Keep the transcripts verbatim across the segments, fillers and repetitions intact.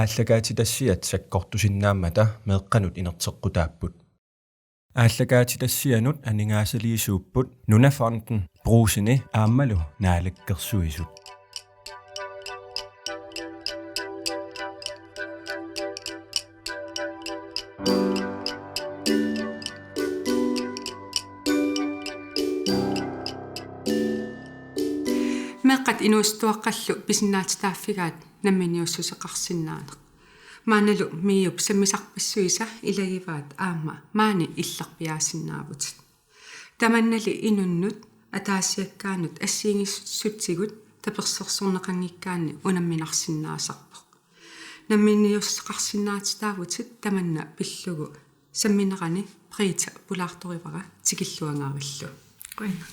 Aallakaatitassiat sakkortusinnaammata meeqqanut inerteqqutaapput. Aallakaatitassianut aningaasaliisuupput Nunafonden, Brugseni aammalu Naalakkersuisut. Meeqqat inuusuttuaqqallu pisinnaatitaaffigaat namminiussuseqarsinnaaneq. Maannalu MIO-p sammisarpassuisa ilagivaat aamma maani illerpiaasinnaavutit. Tamannali inunnut ataasiakkaanut assigiinngissutigut tapersersorneqanngikkaanni unamminarsinnaasarpoq. Namminiussuseqarsinnaatitaavutit tamanna pillugu samminerani Britta pulaartorivara tikilluangaavillu. Qujanaq.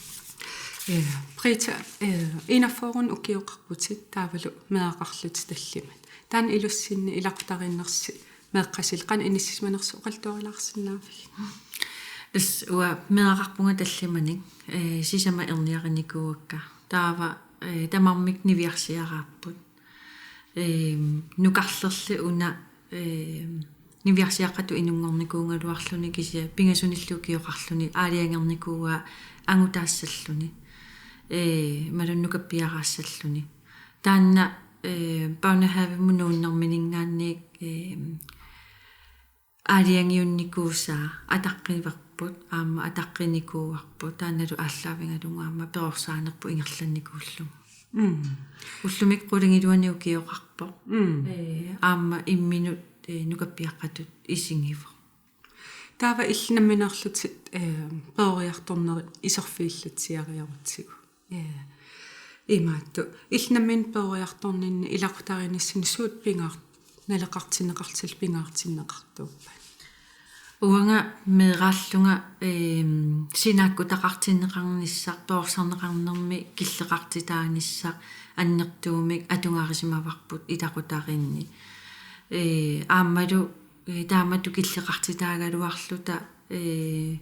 Eh, Britta, eh, enogfyrre ukioqarputit taavalu meeraqarlutit tallimat. Taanna ilussinni ilaqutariinnersi meeqqasillu qanoq inissisimanersoq oqaluttuarilaarsinnaavigit? Tassa uanga meeraqarpunga tallimanik, eh, sisamat erniarinikuuakka. Taava, eh, tamarmik niviarsiaraapput. Ehm, nukarlerli una, ehm, niviarsiaqqatut inunngornikuugaluarluni kisianni pingasunillu ukioqarluni aalajangernikuuaa angutaassalluni. Eh, imaluunniit nukappiaraassalluni. Taanna, eh, børnehavemut nuunnerminiinngaanniit, ehm, aalajangiunnikuusaa ataqqiverput, aamma ataqqinikuuarput, taannalu aallaavigalugu aamma perorsaanerput ingerlannikuullugu. Mm. Ullumikkut qulingiluanik ukioqarpoq. Mm. Eh, aamma imminut, eh, nukappiaqqatut isigivoq. Taava illit nammineerlutit, eh, peroriartornerit iserfigillatsiariarutsigu. Eh, imaattoq. Illit nammineq peroriartorninni ilaqutariinnissinni suut pingaar-, naleqartinneqartillu pingaartinneqartuuppat? Uanga meeraallunga, ehm, sinaakkutaqartinneqarnissaq, perorsarneqarnermi killeqartitaanissaq annertuumik atugarisimavara ilaqutariinni. Eh, aammalu, eh, taamatut killeqartitaagaluarluta, eh,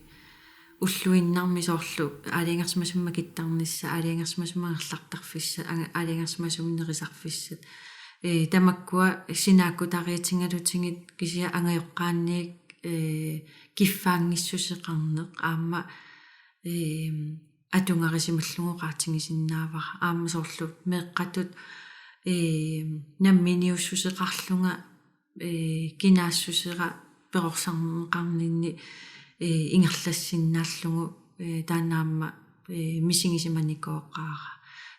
ulluinnarni soorlu aalajangersimasumik makittarnissaq, aalajangersimasumik angerlartarfissat, anga-, aalajangersimasumik nerisarfissat. Eh, tamakkua sinaakkutariitigalutigit kisianni angajoqqaanniit, eh, kiffaanngissuseqarneq aamma, eh, atugarisimallunga oqaatigisinnaavara. Aamma soorlu meeqqatut, eh, namminiussuseqarlunga, eh, kinaassusera perorsarneqarninni, eh, ingerlassinnaallugu, eh, taanna aamma, eh, misigisimanikooqaara.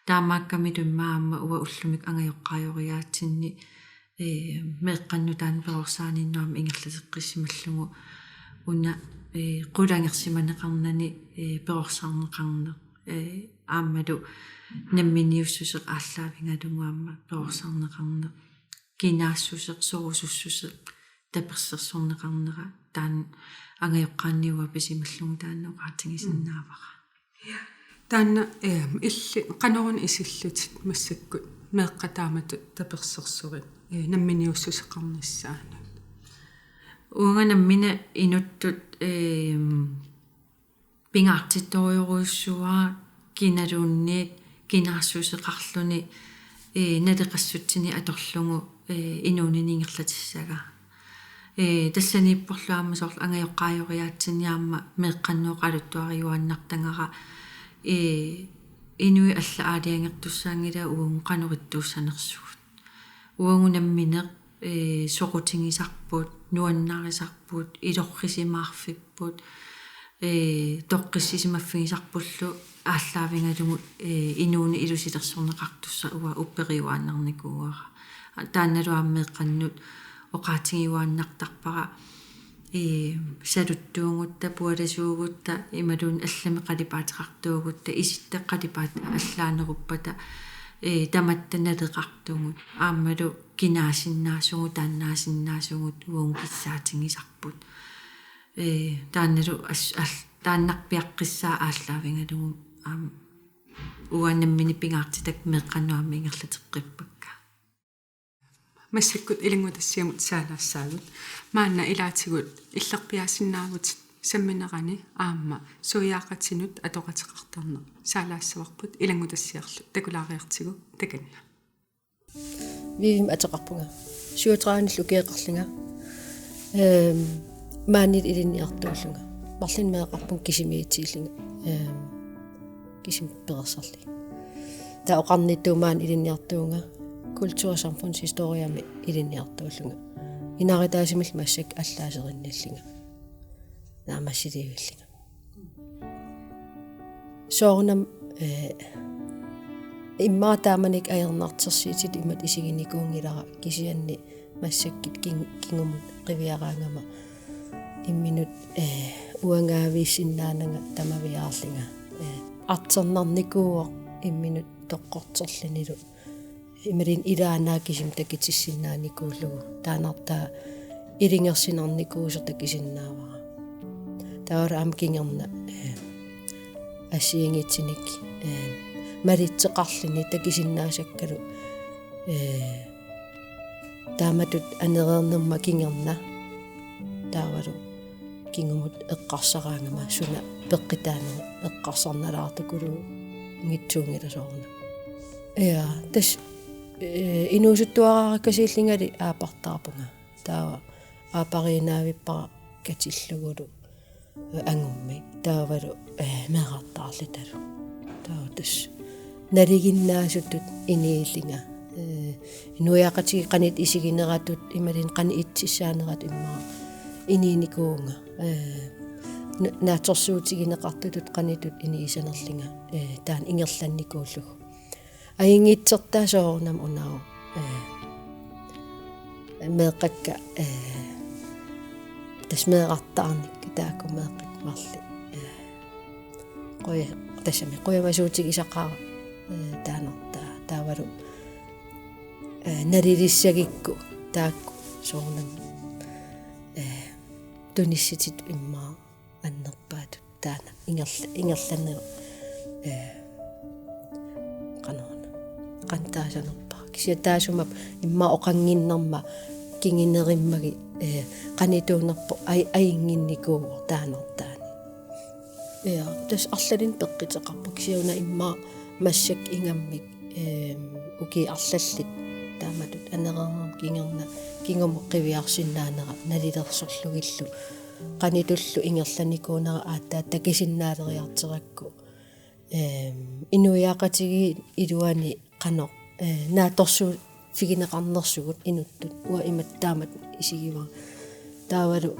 Taamaakkamilu immaqa aamma uanga ullumikkut angajoqqaajoriaatsinni, eh, meeqqannut taanna perorsaaninnut aamma ingerlateqqissimallugu una, eh, qulangersimaneqarnani, eh, perorsarneqarneq, eh, aammalu namminiussuseq aallaavigalugu aamma perorsarneqarneq. Kinaassuseq, sorusussuseq, tapersersorneqarnera, taanna angajoqqaanniit uanga pisimallugu taanna oqaatigisinnaavara. Taanna, eh, illit qanoruna isillutit massakkut meeqqat taamatut tapersersorit, eh, namminiussuseqarnissaannut? Uanga nammineq inuttut, eh, pingaartitorujussuuara kinaluunniit kinaassuseqarluni, eh, naleqassutsinik atorlugu, eh, inuunini ingerlatissagaa. Eh, tassaniipporlu aamma soorlu angajoqqaajoriaatsinni aamma meeqqannut oqaluttuariuaannartagara, eh, inuit allat aalajangertussaanngilaat uagut qanoq ittuussanersugut. Uagut nammineq, eh, soqutigisarput, nuannarisarput, ilorrisimaarfipput, eh, toqqissisimaffigisarpullu aallaavigalugu, eh, inuuneq ilusilersorneqartussaq uanga upperiuaannarnikuuara. Taannalu aamma meeqqannut oqaatigiuaannartarpara, eh, saluttuugutta, pualasuugutta, imaluunniit allamik qalipaateqartuugutta, isitta qalipaatit allaaneruppata, eh, tamatta naleqartugut. Aammalu kinaasinnaasugut, taannaasinnaasugut, uagut kissaatigisarput. Eh, taannalu as-, al-, taannarpiaqqissaaq aallaavigalugu, aamma uanga nammineq pingaartitakka meeqqannut aamma ingerlateqqippakka. Massakkut ilanngutassiamut saalaassaagut. Maanna ilaatigut illerpiaasinnaavutit samminerani aamma suiaaqatinut atoqateqartarneq saalaassavarput ilanngutassiarlu takulaariartigu takanna. Viviamik ateqarpunga. Syvogtredive ukioqarlunga. Ehm, maani ilinniartuullunga. Marlunnik meeraqarpunga kisimiitiillunga. Ehm, kisimi perersarlunga. Taava oqarnittut maani ilinniartuuvunga kultur- og samfundshistoriami ilinniartuullunga. Inaarutaasumillu massakkut allaaserinnillunga. Naammassiliivillunga. Soorunami, eh, immaqa taamanikkut ajornartorsiutitut imatut isiginikuunngilara kisianni massakkut kin-, kingumut qiviaraangama imminut, eh, uangaaviissinnaananga tamaviaarlunga. Eh, artornarnikuuvoq imminut toqqorterlunilu. Imaluunniit ilaannaat kisimi takutissinnaanikuullugu. Taannartaa ilungersunarnikuusoq takusinnaavara. Taava aamma kingorna, eh, assigiinngitsunik, eh, malitseqarluni takusinnaasakkalu, eh, taamatut anereernerma kingorna. Taavalu kingumut eqqarsaraangama suna peqqutaaneq eqqarsarnalaartukuluunngitsuunngilaq soorunami. Ja, tassa, eh, inuusuttuaraarakasiillungali aapartaarpunga. Taava aapariinnaavippara katillugulu, eh, angummik. Taavalu, eh, meerartaarlutalu. Taava tassa nalinginnaasutut inuullunga. Eh, inuiaqatigiit qanoq isigineratut, imaluunniit qanoq itsissaaneratut immaqa inuunikuuvunga. Eh, na-, naatsorsuutigineqartutut qanoq inuusanerlunga. Eh, taanna ingerlannikuullugu. Ajunngitsortaa soorunami una, eh, meeqqakka, eh, tassa meerartaarnikka taakku meeqqakka marluk. Eh, quja-, tassami qujamasuutigisaqaara, eh, taannartaa. Taavalu, eh, nalulissagukku taakku soorunami, eh, tunissutitut immaqa annerpaatut taanna ingerla-, ingerlanneq, eh, qanoruna. Qanoq taasanerpara. Kisianni taassuma immaqa oqannginnerma kingunerummagit, eh, qanoq ittuunerpoq aj-, ajunngitsooq taannartaani. Ja, tassa arlalinnik peqquteqarpoq kisianni una immaqa massakkut ingammik, ehm, ukiut arlallit taamatut anereernerma kingorna kingumut qiviarsinnaanera nalilersorlugillu qanoq ittullu ingerlanikuunera aatsaat takusinnaaleriartorakku. Ehm, inuiaqatigiit iluani qanoq, eh, naatsorsuuffigineqarnersugut inuttut. Uanga imatut taamatut isigivara. Taavalu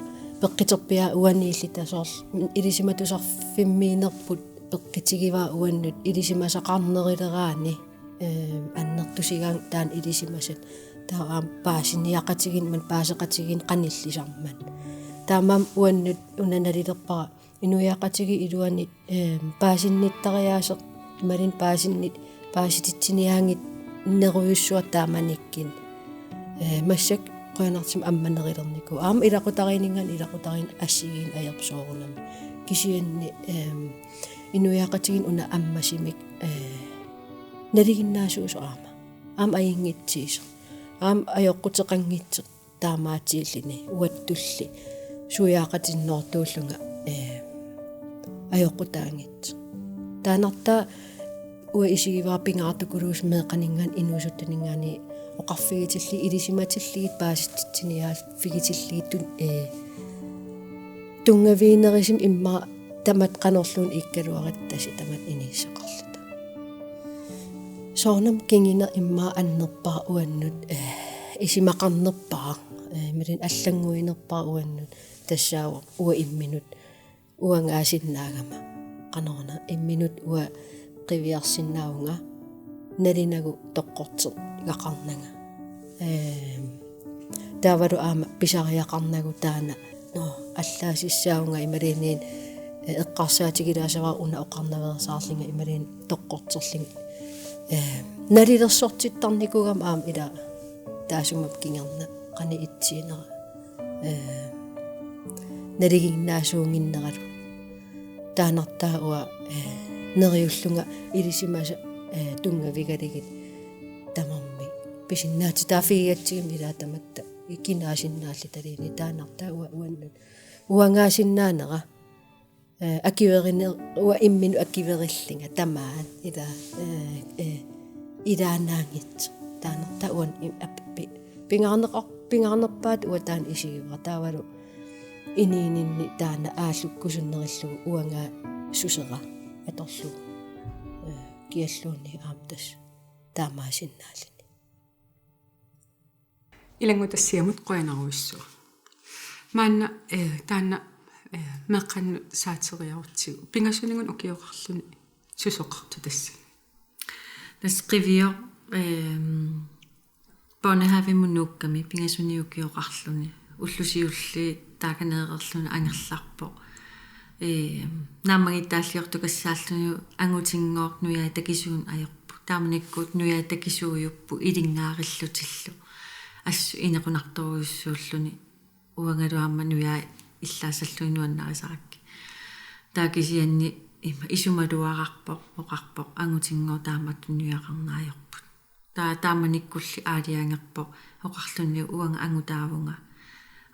peqquterpiaat uaniilluta soorlu ilisimatusarfimmiinerput peqqutigivaa uannut ilisimasaqarneruleraanni, ehm, annertusigaangat taanna ilisimasat. Taava aamma paasiniaqatigiinneq, paaseqatigiinneq qanillisarmat. Taamaammat uannut una nalilerpara inuiaqatigiit iluani, ehm, paasinnittariaaseq, imaluunniit paasinni-, paasititsiniaannginnerujussuaq taamanikkut. Eh, massakkut qujanartumik ammanerulernikuuvoq. Aamma ilaqutariinninngaanniit ilaqutariinneq assigiinneq ajorpoq soorunami. Kisianni, ehm, inuiaqatigiinni una ammasumik, eh, nalinginnaasuusoq aamma. Aamma ajunngitsuusoq. Aamma ajoquteqanngitsoq. Taamaattuulluni uattulli suiaaqatinnoortuullunga, eh, ajoqutaanngitsoq. Taannartaa uanga isigivara pingaartukuluusoq meeqqaninngaanniit inuusuttuninngaanniit oqarfigitillugit ilisimatillugit paasititsiniaaffigitillugit tun-, eh, tunngaviginerusumik immaqa tamatta qanorluunniit iikkaluarutta tassa tamatta inuussaqarluta. Soorunami kinguneq immaqa annerpaaq uannut, eh, isumaqarnerpaaq, eh, imaluunniit allannguinerpaaq uannut tassaavoq uanga imminut uangaasinnaagama. Qanoruna imminut uanga qiviarsinnaavunga nalunagu toqqortugaqarnanga. Ehm, taavalu aamma pisariaqarnagu taanna. Nå, allaasissaavunga imaluunniit, eh, eqqarsaatigilaassavara una oqarnaveersaarlunga imaluunniit toqqorterlunga. Eh, nalilersortittarnikuugama aamma ila taassuma kingorna qanoq ittuunera. Eh, nalinginnaasuunnginneralu. Taannartaa uanga, eh, neriullunga ilisimasat, eh, tunngavigalugit tamarmik pisinnaatitaaffigigatsigit ilaa tamatta kinaasinnaalluta taanna taannartaa uanga uannut uangaasinnaanera, eh, akuerine-, uanga imminut akuerillunga tamaat ilaa, eh, eh, ilaannaanngitsoq. Taannartaa uannut im-, ap-, pi-, pingaarneqar-, pingaarnerpaat uanga taanna isigivara, taavalu inuuninni taanna aallukkusunnerillugu uanga susera atorlugu, eh, kialluunniit aamma tassa taamaasinnaalluni. Ilanngutassiamut qujanarujussuaq. Maanna, eh, taanna, eh, meeqqannut saateriarutsigu. Pingasuninnga ukioqarluni susoqartoq tassa? Tassa Qivioq, ehm, børnehavemut nuukkami pingasuninnga ukioqarluni. Ullut siulliit taakaneereerluni angerlarpoq. Ehm, naammagittaalliortukassaalluni angutinngooq nujai takisuuneq ajorput. Taamanikkut nujai takisuujupput ilinngaarillutillu. Assut inequnartorujussuulluni. Uangalu aamma nujai illaassallugit nuannarisarakkit. Taava kisianni ima isumaluararpoq, oqarpoq, angutinngooq taamatut nujaqarneq ajorput. Taava taamanikkulli aalajangerpoq, oqarluni uanga angutaavunga,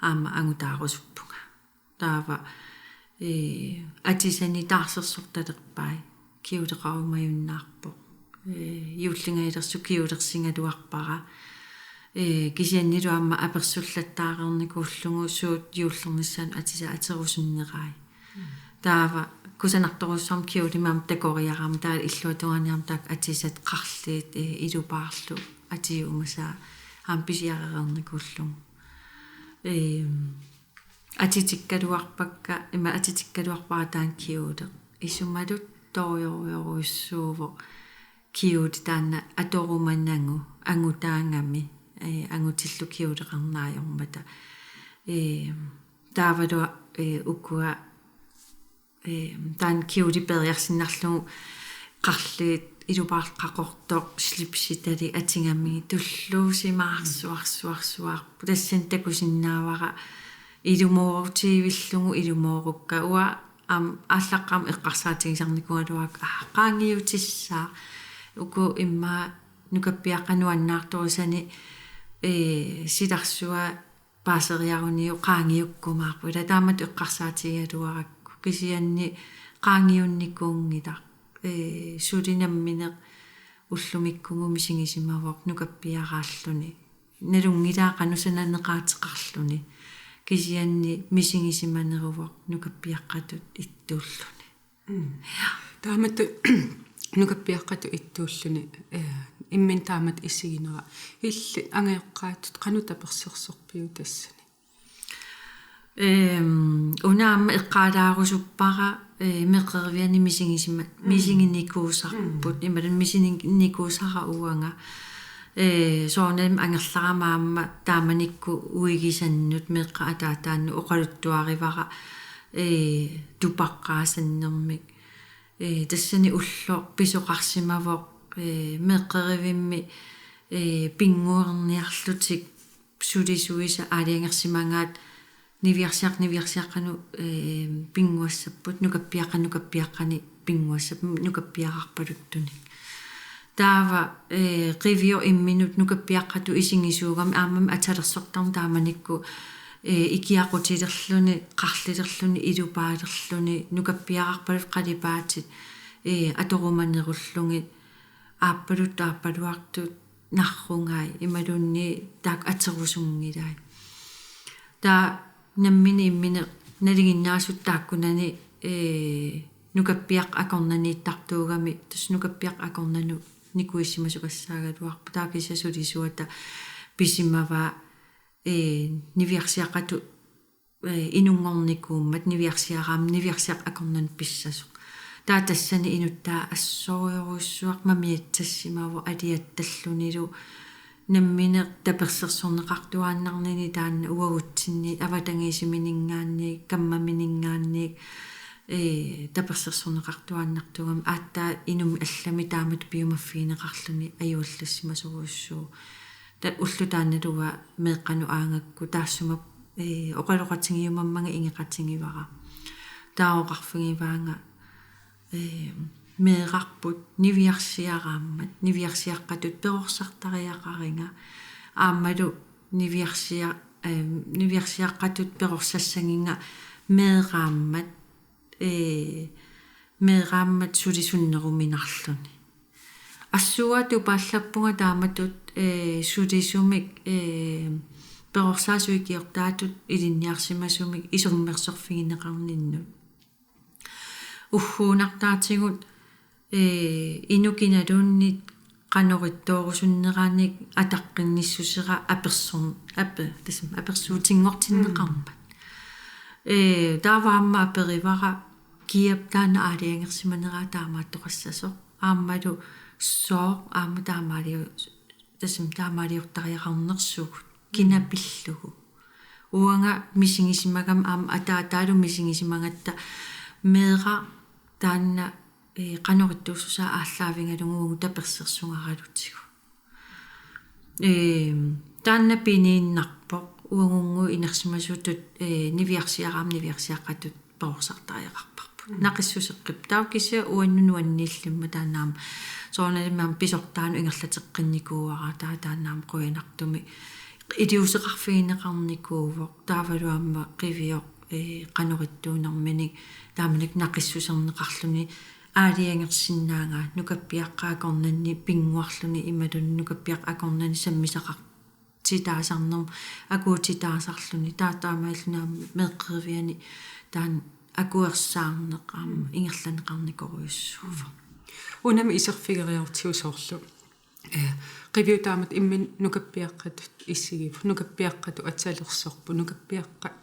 aamma angutaarusuppunga. Taava, eh, atisani taarsersortalerpai, kjolerarumajunnaarpoq. Eh, juullingajalersoq kjolersigaluarpara. Eh, kisiannilu aamma apersullattaareernikuullugu suut juullernissaannut atisat aterusunnerai. Taava kusanartorujussuarmik kjolimik aamma takoriarama, taava illuatungaani aamma taakku atisat qarliit, eh, ilupaarlu atiumasaa aamma pisiarereernikuullugu. Ehm, atitikkaluarpakka, ima atitikkaluarpara taanna kjole. Isumaluttorujorujussuuvoq kjole taanna atorumanagu, angutaagami, eh, angutillu kjoleqarneq ajormata. Eh, taavalu, eh, ukua, eh, taanna kjole peeriarsinnarlugu qarliit ilupaarlu qaqortoq slipsitalik atigami tulluusimaarsuarsuarsuarput. Tassani takusinnaavara ilumoorutivillugu ilumoorukka. Uanga aamma aallaqqaammut eqqarsaatigisarnikuugaluarpara, aa, qaangiutissaaq. Uku immaqa nukappiaqqat nuannaartorisani, eh, silarsua paaseriaruniuk qaangiukkumaarput. Ila taamatut eqqarsaatigigaluarakku. Kisianni qaangiunnikuunngilaq. Eh, suli nammineq ullumikkumut misigisimavoq nukappiaraalluni. Nalunngilaa qanoq sananeqaateqarluni. Kisianni misigisimaneruvoq nukappiaqqatut ittuulluni. Mm. Taamatut nukappiaqqatut ittuulluni, eh, imminut taamatut isiginera. Illit angajoqqaatut qanoq tapersersorpiuk tassani? Ehm, una aamma eqqaalaarusuppara, eh, meeqqeriviani misigisima-, mm, misiginikuusarput, mm, imaluunniit misiginikuusara uanga. Eh, soorunami angerlarama aamma taamanikkut uigisannut meeqqat ataataannut oqaluttuarivara, eh, tupaqqaasannermik. Eh, tassani ulloq pisoqarsimavoq, eh, meeqqerivimmi, eh, pinnguarniarlutik sulisuisa aalajangersimagaat niviarsiaq-, niviarsiaqqanut, eh, pinnguassapput, nukappiaqqat nukappiaqqani pinnguassapput, nukappiararpaluttunik. Taava, eh, Qivioq imminut nukappiaqqatut isigisuugami aammami atalersortarami taamanikkut, eh, ikiaqutilerluni, qarlilerluni, ilupaalerluni, nukappiararpaluttunik qalipaatit, eh, atorumanerullugit, aappaluttoq aappaluartoq narrugai, imaluunniit taakku aterusunngilai. Taava nammineq imminut nalinginnaasut taakkunani, eh, nukappiaqqat akornanniittartuugami, tassa nukappiaqqat akornannut nikuissimasukassaagaluarput, taava kisianni sulisuata pisimavaa, eh, niviarsiaqqatut, eh, inunngornikuummat niviarsiaraammat niviarsiaqqat akornannut pissasoq. Taava tassani inuttaa assorujorujussuaq mamiatsassimavoq aliattallunilu, nammineq tapersersorneqartuaannarnini taanna uagutsinni avatangiisimininngaanniit, kammamininngaanniit, eh, tapersersorneqartuaannartuugami aatsaat inummi allami taamatut piumaffigineqarluni ajuallassimasorujussuuvoq. Taava ulloq taannalu uanga meeqqanut aagakku taassuma, eh, oqaloqatigiumammanga ingeqatigivara. Taava oqarfigivaanga, eh, meerarput niviarsiaraammat, niviarsiaqqatut perorsartariaqariga, aammalu niviarsia-, eh, niviarsiaqqatut perorsassagiga meeraammat, eh, meeraammat sulisunneruminarluni. Assut tupaallappunga taamatut, ee, sulisumik, ee, perorsaasut ikiortaatut ilinniarsimasumik isummersorfigineqarninnut. Ugguunartaatigut, ee, inuk kinaluunniit qanoq ittoorusunneranik ataqqinnissusera apersorn-, ape-, tassami apersuutinngortinneqarmat. Mm. Ee, taava aamma aperivara kiap taanna aalajangersimanera taamaattoqassasoq. Aammalu sooq aamma taamaaliu-, tassami taamaaliortariaqarnersugut. Kina pillugu. Uanga misigisimagama aamma ataataalu misigisimagatta meeraq taanna, ee, qanoq ittuussusaa aallaavigalugu uagut tapersersugaralutigu. Ee, taanna piniinnarpoq uagunngooq inersimasutut, ee, niviarsiaraangamik niviarsiaqqatut perorsartariaqarparput. Mm. Naqissuseqqippoq. Taava kisianni uannut nuanniillimmat taanna aamma soorunalimi aamma pisortaanut ingerlateqqinnikuuara, taava taanna aamma qujanartumik iliuuseqarfigineqarnikuuvoq. Taavalu aamma Qivioq, ee, qanoq ittuunerminik taamanikkut naqissuserneqarluni aalajangersinnaagaa, nukappiaqqat akornanni pinnguarluni imaluunniit nukappiaqqat akornanni sammisaqar- titaasarnermut akuutitaasarluni, taava taamaalilluni aamma meeqqeriviani taanna akuersaarneq aamma ingerlanneqarnikorujussuuvoq. Unami iserfigeriartigu soorlu, ee, Qiviup taamatut imminut nukappiaqqatut isigivoq, nukappiaqqatut atisalersorpoq, nukappiaqqat,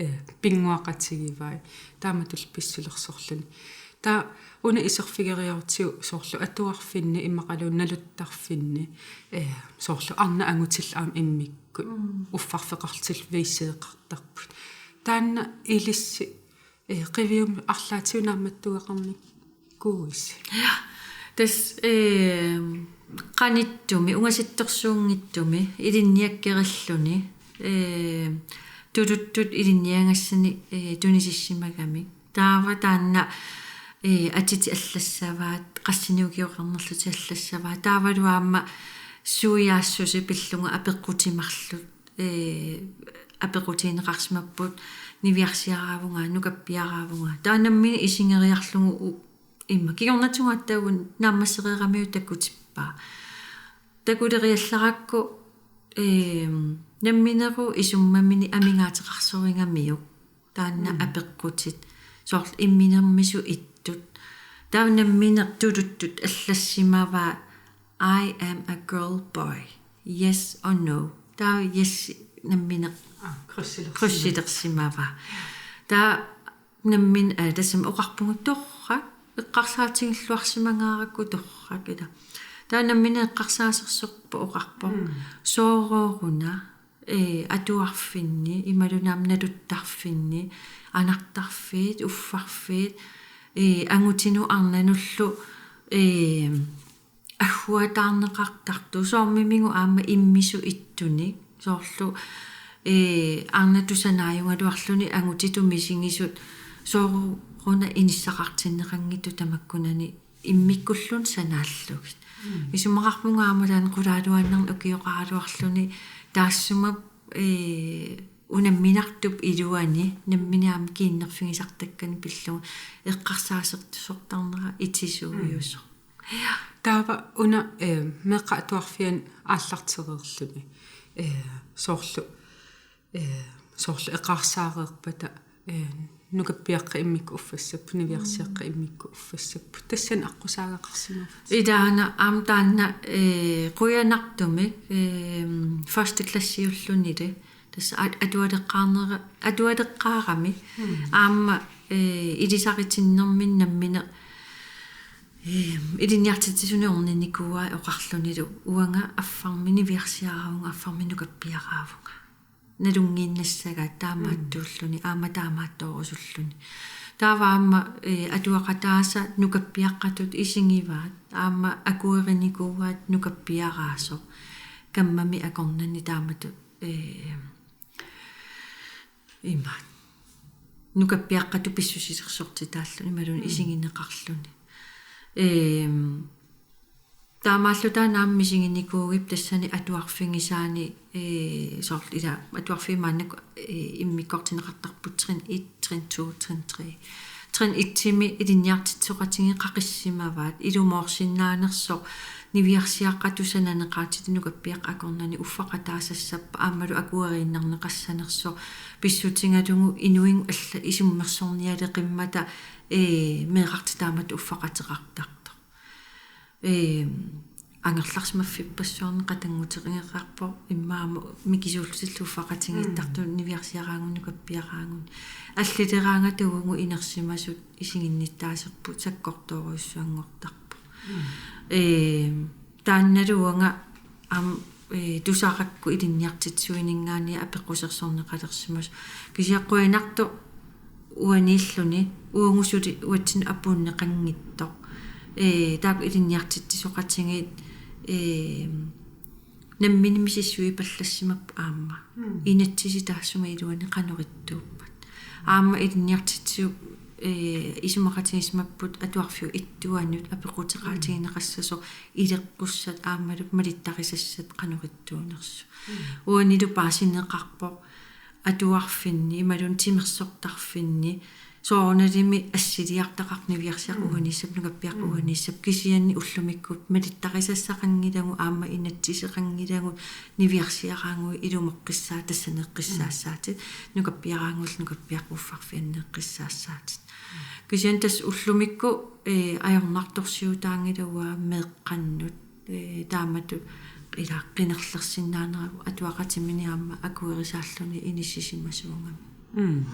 ee, pinnguaqatigivai, taamatullu pissulersorluni. Taava una iserfigeriartigu soorlu atuarfinni immaqaluunniit naluttarfinni, ee, soorlu arnat angutillit aamma immikkut, mm, uffarfeqartillerviiseeqartarput. Taanna ilissi, ee, Qiviummi arlaatigut naammattuugaqarnikuuisi? Ja. Tassa, ee, qanittumi, ungasittorsuunngitsumi, ilinniakkerilluni, ee, tuluttut ilinniagassani, ee, tunisissimagami. Taava taanna, ee, atitit allassavaat, qassinik ukioqarnerlutik allassavaat. Taavalu aamma suiaassuseq pillugu apeqqutit marluk, ee, apeqqutigineqarsimapput niviarsiaraavunga, nukappiaraavunga. Taava nammineq isigeriarlugu u-, immaqa kingornatigut aatsaat naammassereeramiuk takutippaa. Takuleriallarakku, ee, nammineq isummaminik amigaateqarsorigamiuk. Taanna, mm, apeqqutit. Soorlu imminermisut ittut. Taava nammineq tuluttut allassimavaa: "I am a girl boy. Yes or no?" Taava yes nammineq, aa, kryssilersimavaa. Kryssilersimavaa. Taava nammineq, aa, tassami oqarpugut torrak, eqqarsaatigilluarsimangaarakku torrak, ila. Taava nammineq eqqarsaasersorpoq oqarpoq: Mm. Sooruna, ee, atuarfinni, imaluunniit aamma naluttarfinni, anartarfiit, uffarfiit, ee, angutinut arnanullu, ee, agguataarneqartartut, soormimigut aamma immisut ittunik, soorlu, ee, arnatut sanaajugaluarluni angutitut misigisut, sooruna inissaqartinneqanngitsut tamakkunani immikkulluunniit sanaallugit. Mm. Isumaqarpunga aamma taanna qulaaluaannarnik ukioqaraluarluni taassuma, ee, unamminartup iluani nammineq aamma kiinnerfigisartakkani pillugu eqqarsaasersortarnera itisuujusoq. Mm. Ja. Taava una, ee, meeqqat atuarfianni aallartereerluni, ee, soorlu, ee, soorlu eqaarsaareerpata, ee, nukappiaqqat immikkut uffassapput, niviarsiaqqat immikkut uffassapput. Tassani aqqusaagaqarsimavit? Ilaana aamma taanna, ee, qujanartumik, ee, første klassiullunili. Tassa at-, atualeqqaarnera-, atualeqqaarami. Mm. Aamma, ee, ilisaritinnermini nammineq, ee, ilinniartitsisunik orninikuuai oqarlunilu: "Uanga affarmik niviarsiaraavunga, affarmik nukappiaraavunga." Nalunngiinnassagaat taamaattuulluni, aamma taamaattoorusulluni. Taava aamma, ee, atuaqataasa nukappiaqqatut isigivaat, aamma akuerinikuuaat nukappiaraasoq. Kammami akornanni taamatut, ee, ima. Nukappiaqqatut pissusilersortitaalluni, imaluunniit, mm, isigineqarluni. Ee, Taamaalluta aamma misiginikuugit tassani atuarfigisaani, ee, soorlu ila atuarfiit maannakkut, ee, immikkoortinneqartarput trin et, trin to, trin tre. Trin et-imi ilinniartitsisoqatigiit qaqissimavaat, ilumoorsinnaanersoq niviarsiaqqatut sananeqaatitit nukappiaqqat akornanni uffaqataasassappat aammalu akueriinnarneqassanersoq pissutigalugu inuit allat isummersornialeqimmata, ee, meerartitaammat uffaqateqartartoq. Ee, angerlarsimaffippassuarnik qatannguteqigeriarpoq immaqa aamma mikisuullutillu uffaqatigiittartut, mm, niviarsiaraanguit nukappiaraanguit. Allileraangata uagut inersimasut isiginnittaaserput sakkortoorujussuanngortarpoq. Mm. Ee, taannalu uanga aamma, ee, tusarakku ilinniartitsisuininngaanniit apeqqusersorneqalersimasoq. Kisianni qujanartoq uaniilluni uagut suli uatsinnut apuunneqanngitsoq. Ee, taakku ilinniartitsisoqatigiit, ee, nammineq misissuipallassimapput aamma. Mm. Inatsisit taassuma iluani qanoq ittuuppat. Aamma ilinniartitsisup, ee, isumaqatigisimapput atuarfiup ittuanut apeqquteqaatigineqassasoq ileqqussat aammalu malittarisassat qanoq ittuunersut. Mm. Uanilu paasineqarpoq atuarfinni, imaluunniit timersortarfinni, soorunalimi assiliartaqarpoq niviarsiaqqat, mm, uaniissapput, nukappiaqqat, mm, uaniissapput, kisianni ullumikkut malittarisassaqanngilagut, aamma inatsiseqanngilagut, niviarsiaraanguit ilumoqqissaat, tassaneeqqissaassaatit, mm, nukappiaraanguit, nukappiaqqat uffarfik anneeqqissaassaatit. Kisianni tassa ullumikkut, ee, ajornartorsiutaanngilagut meeqqannut, ee, taamatut ila qinerlersinnaaneragut atuaqatimini aamma akuerisaalluni inissisimasuugami. Mm.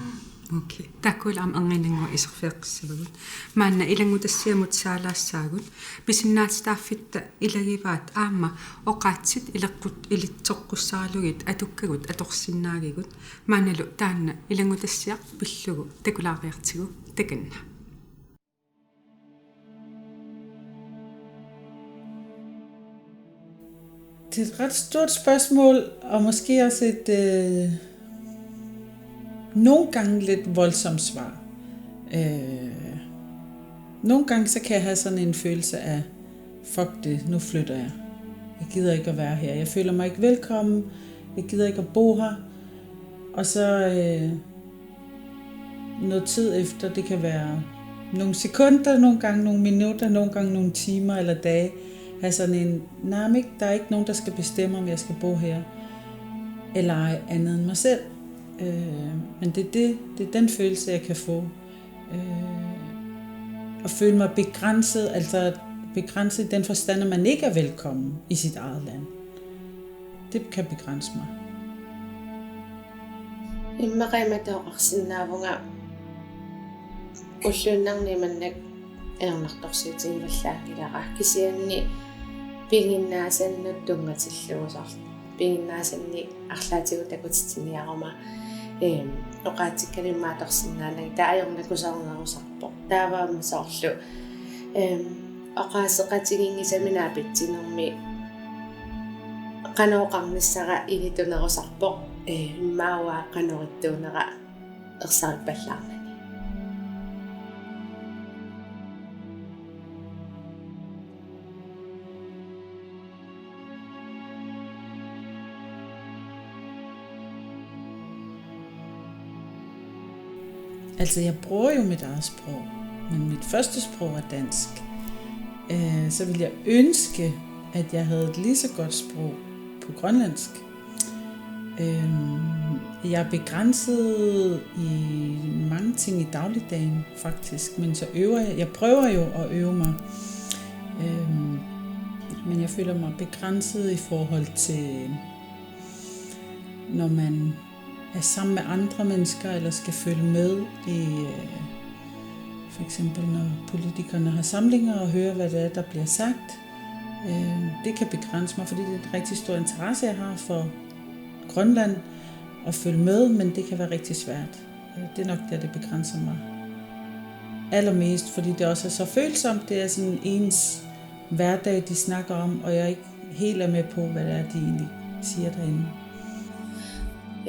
Okay. Taakkuulluni aamma erniinnannguaq iserfigeqqissavagut. Maanna ilanngutassiamut saalaassaagut. Pisinnaatitaaffitta ilagivaat aamma oqaatsit ileqqut-, ilitsoqqussaralugit atukkagut atorsinnaagigut. Maannalu taanna ilanngutassiaq pillugu takulaariartigu takanna. Det er et ret stort spørgsmål, og måske også et øh, nogle gange lidt voldsomt svar. Øh, nogle gange så kan jeg have sådan en følelse af, fuck det, nu flytter jeg. Jeg gider ikke at være her. Jeg føler mig ikke velkommen. Jeg gider ikke at bo her. Og så øh, noget tid efter, det kan være nogle sekunder, nogle gange nogle minutter, nogle gange nogle timer eller dage, have sådan en, nej, men ikke, der er ikke nogen, der skal bestemme, om jeg skal bo her eller ej, andet end mig selv. Øh, men det er, det, det er den følelse, jeg kan få. Øh, at føle mig begrænset, altså begrænset i den forstand, at man ikke er velkommen i sit eget land. Det kan begrænse mig. Immaqa imatut oqarsinnaavunga ulluinnarni imannak ajornartorsiutigivallaanngilara, kisianni piginnaasannut tunngatillugu soorlu. Piginnaasannik arlaatigut takutitsiniaruma, eem, oqaatsikkalummi atorsinnaanagit taava ajornakusoornerusarpoq. Taava aamma soorlu, eem, oqaaseqatiginngisamik naapitsinermi qanoq oqarnissara ilitunerusarpoq, ee, immaqa uanga qanoq ittuunera ersarippallaarnani. Altså, jeg bruger jo mit eget sprog, men mit første sprog er dansk. Øh, så vil jeg ønske, at jeg havde et lige så godt sprog på grønlandsk. Øhm, jeg er begrænset i mange ting i dagligdagen, faktisk, men så øver jeg. Jeg prøver jo at øve mig, øhm, men jeg føler mig begrænset i forhold til, når man er sammen med andre mennesker, eller skal følge med i, øh, for eksempel når politikerne har samlinger og høre, hvad det er, der bliver sagt. Øh, det kan begrænse mig, fordi det er en rigtig stor interesse, jeg har for Grønland, at følge med, men det kan være rigtig svært. Øh, det er nok der, det begrænser mig allermest, fordi det også er så følsomt. Det er sådan ens hverdag, de snakker om, og jeg er ikke helt er med på, hvad det er, de egentlig siger derinde.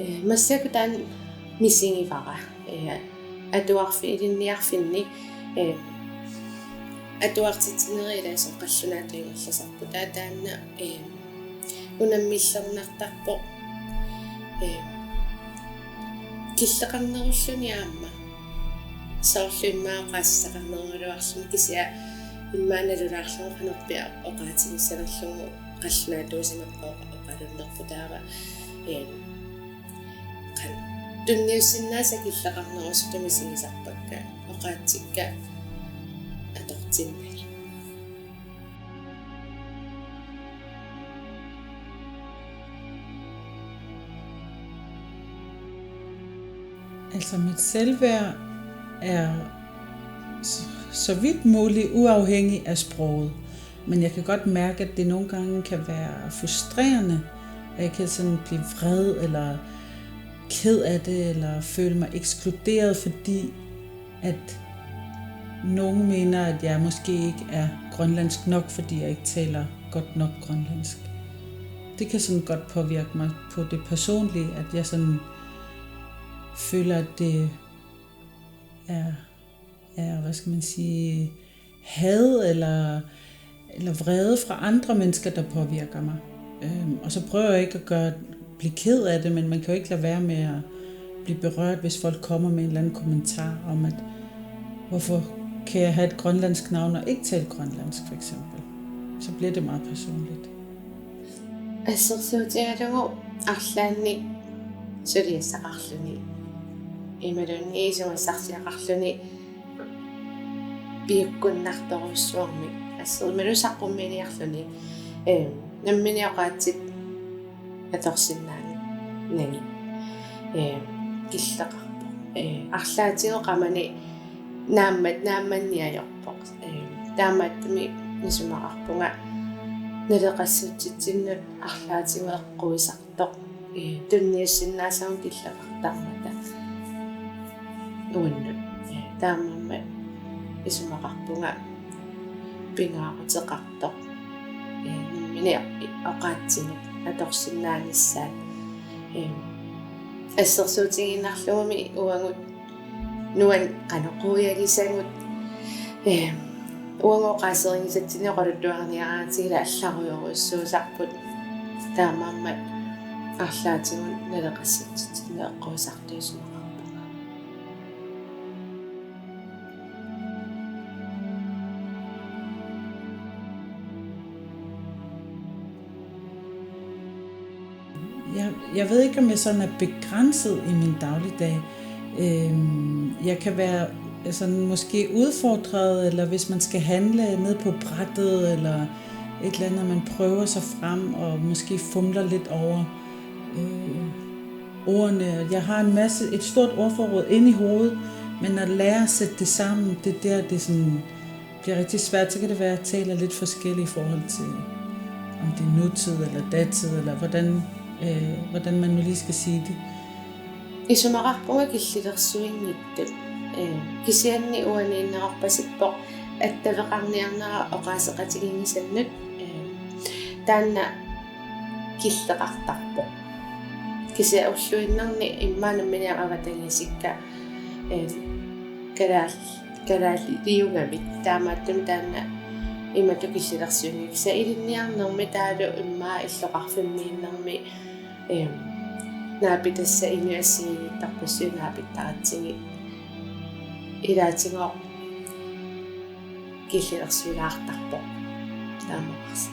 Øh, massakkut taanna misigivara. Øh, atuarfi-, ilinniarfinni, øh, atuartitsinerit ilaasa qallunaatut ingerlasarput. Taava taanna, øh, unammillernartarpoq, øh, killeqarnerulluni aamma. Soorlu immaqa oqaaseqarnerugaluarluni kisianni immaqa nalulaarlugu qanorpiaq oqaatigissanerlugu qallunaatuusimappara oqalunnerput taava, eem, qanoq tunniussinnaasat killeqarnerusutut misigisarpakka oqaatsikka atortinnagit. Altså, mit selvværd er så, så vidt muligt uafhængig af sproget. Men jeg kan godt mærke, at det nogle gange kan være frustrerende, og jeg kan sådan blive vred eller ked af det, eller føle mig ekskluderet, fordi at nogen mener, at jeg måske ikke er grønlandsk nok, fordi jeg ikke taler godt nok grønlandsk. Det kan sådan godt påvirke mig på det personlige, at jeg sådan føler, at det er, er, hvad skal man sige, had eller, eller vrede fra andre mennesker, der påvirker mig. Øhm, og så prøver jeg ikke at gøre, blive ked af det, men man kan jo ikke lade være med at blive berørt, hvis folk kommer med en eller anden kommentar om, at hvorfor kan jeg have et grønlandsk navn og ikke tale grønlandsk, for eksempel. Så bliver det meget personligt. Assersuutigalugu arlaannik suliassaqarluni imaluunniit isumassarsiaqarluni piukkunnartorujussuarmik assersuutigalugu saqqummiiniarluni, eem, nammineq oqaatsit atorsinnaanagit, eem, killeqarpoq. Ee, arlaatigut qamani naammat-, naammanniajorpoq. Ee, taamaattumik isumaqarpunga naleqassutsitsinnut arlaatigut eqquisartoq, ee, tunniussinnaasagut killeqartarmata uannut. Ee, taamaammat isumaqarpunga pingaaruteqartoq, ee, nammineq oqaatsinut atorsinnaanissaat. Ee, assersuutigiinnarlugumi uagut nuann-, qanoq quiagisagut, ee, uagut oqaaserigisatsinnik oqaluttuarniaraangatigit allarujorujussuusarput, taamaammat arlaatigut naleqassutsitsinnut eqquisartoq isumaqarpunga. Jeg, jeg ved ikke, om jeg sådan er begrænset i min dagligdag. Øhm, jeg kan være sådan måske udfordret, eller hvis man skal handle ned på brættet, eller et eller andet, man prøver sig frem og måske fumler lidt over, øh, ordene. Jeg har en masse, et stort ordforråd inde i hovedet, men at lære at sætte det sammen, det er der, det sådan bliver rigtig svært. Så kan det være, at jeg taler lidt forskelligt i forhold til, om det er nutid eller datid, eller hvordan, øh, hvordan man nu lige skal sige det. Isumaqarpunga killilersuinngitsut. Ee, kisianni uaniinnerarpasippoq attaveqarniarnera oqaaseqatiginngisannut, ee, taanna killeqartarpoq. Kisianni ulluinnarni immaqa nammineq avatangiisikka, ee, kalaal-, kalaaliugamik, taamaattumik taanna imatut killilersuinngilaq. Kisianni ilinniarnermi taavalu immaqa illoqarfimmiinnermi, eem, naapitassat inuit assigiinngitsorpassuit naapittaratsigit ilaatigooq killilersuilaartarpoq taamaaqarsi.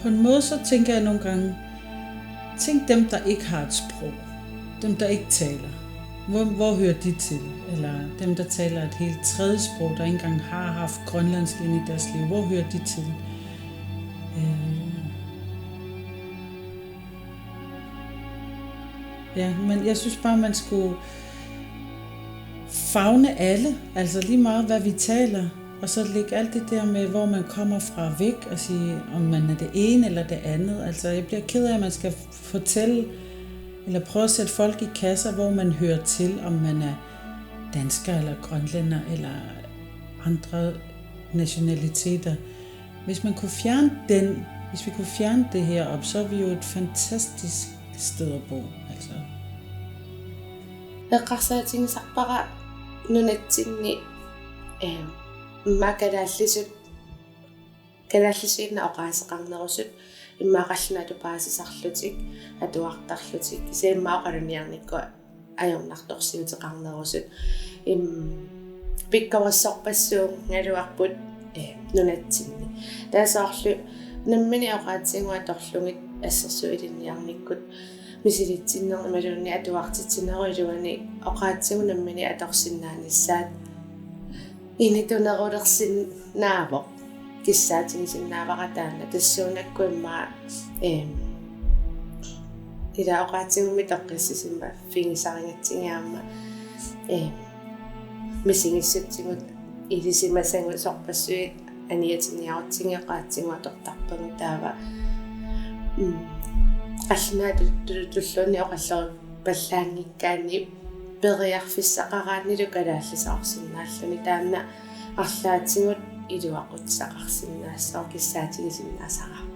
På en måde så tænker jeg nogle gange, tænk dem, der ikke har et sprog, dem, der ikke taler. Hvor, hvor hører de til? Eller dem, der taler et helt tredje sprog, der ikke engang har haft grønlandsk ind i deres liv, hvor hører de til? Øh, ja, men jeg synes bare, man skulle favne alle, altså lige meget, hvad vi taler, og så lægge alt det der med, hvor man kommer fra, væk, og sige, om man er det ene eller det andet. Altså, jeg bliver ked af, at man skal fortælle, eller prøve at sætte folk i kasser, hvor man hører til, om man er dansker eller grønlænder eller andre nationaliteter. Hvis man kunne fjerne den, hvis vi kunne fjerne det her op, så er vi jo et fantastisk sted at bo, altså. Eqqarsaatigisarpara nunatsinni, eem, immaqa kalaallisut, kalaallisuinnaq oqaaseqarnerusut immaqa qallunaatut paasisarlutik atuartarlutik, kisianni immaqa oqalunniarnikkut ajornartorsiuteqarnerusut, im, pikkorissorpassuugaluarput, eh, nunatsinni. Taava soorlu nammineq oqaatsigut atorlugit assersuut ilinniarnikkut misilitsinnerup imaluunniit atuartitsinerup iluani oqaatsigut nammineq atorsinnaanissaat initunerulersinnaavoq, kissaatigisinnaavara taanna tassuunakkut immaqa, eem, ila oqaatsigummi toqqissisimaffigissarigatsigit aamma, eem, misigissutsigut ilisimasagut sorpassuit aniatinniarutsigit oqaatsigut atortarpagut taava, mm, qallunaatut tulluunniit oqallorippallaanngikkaanni periarfissaqaraannilu kalaallisoorsinnaalluni, taanna arlaatigut iluaqutissaqarsinnaassaaq, kissaatigisinnaasaraaq.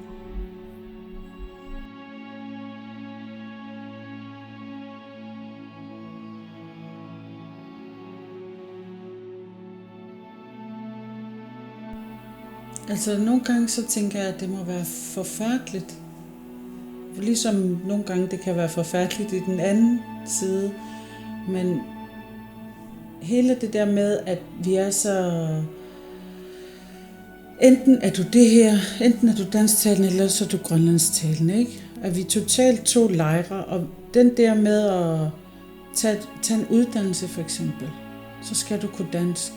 Altså, nogle gange så tænker jeg, at det må være forfærdeligt. Ligesom nogle gange det kan være forfærdeligt i den anden side. Men hele det der med, at vi er så... Enten er du det her, enten er du dansktalende, eller så er du grønlandsktalende, ikke? At vi er totalt to lejre, og den der med at tage, tage en uddannelse for eksempel, så skal du kunne dansk.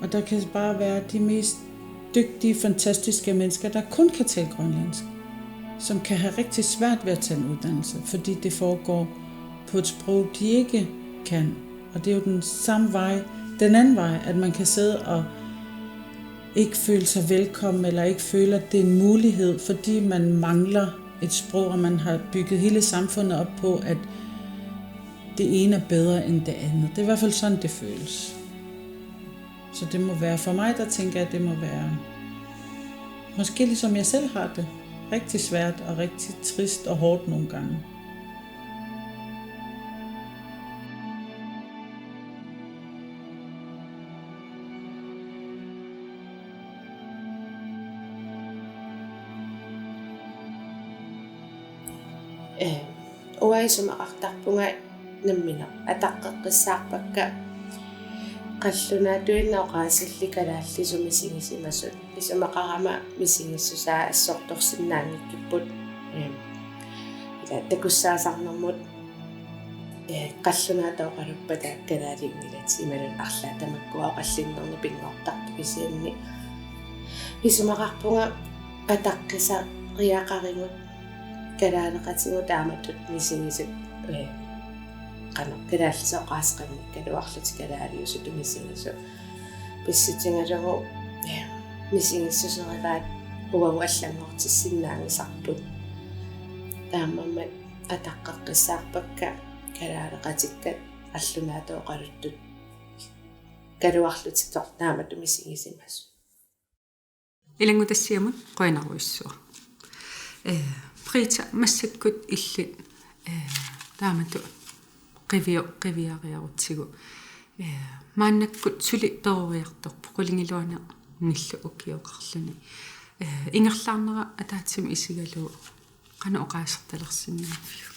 Og der kan bare være de mest dygtige, fantastiske mennesker, der kun kan tale grønlandsk, som kan have rigtig svært ved at tage en uddannelse, fordi det foregår på et sprog, de ikke kan. Og det er jo den samme vej, den anden vej, at man kan sidde og ikke føle sig velkommen, eller ikke føle, at det er en mulighed, fordi man mangler et sprog, og man har bygget hele samfundet op på, at det ene er bedre end det andet. Det er i hvert fald sådan, det føles. Så det må være, for mig, der tænker jeg, at det må være, måske ligesom jeg selv har det, rigtig svært og rigtig trist og hårdt nogle gange. Eh, uanga isumaqartarpunga nammineq ataqqeqqissaarpakka qallunaatuinnaq oqaasillit kalaallisut misigisimasut. Isumaqarama misigissusaa assortorsinnaanngikkipput. Eh, ila takussaasarnermut, eh, qallunaatut oqaluppata kalaaliunngilatit imaluunniit arlaat tamakkua oqallinnerni pinngortartut, kisianni isumaqarpunga ataqqisariaqarigut kalaaleqatigut taamatut misigisut, eh, qanoq kalaallisut oqaaseqanngikkaluarlutik kalaaliusutut misigisut. Pissutigalugu, eh, misigissuserivaat uagut allanngortissinnaanngisarput. Taamaammat ataqqeqqissaarpakka kalaaleqatikka qallunaatut oqaluttut kaluarlutik tor-, taamatut misigisimasut. Ilanngutassiamut qujanarujussuaq. Eh, Britta, massakkut illit, eh, taamatut Qivio-, qiviariarutsigu. Eh, maannakkut suli peroriartorpoq qulingiluanernillu ukioqarluni. Eh, ingerlaarnera ataatsimut isigalugu qanoq oqaasertalersinnaaffiuk?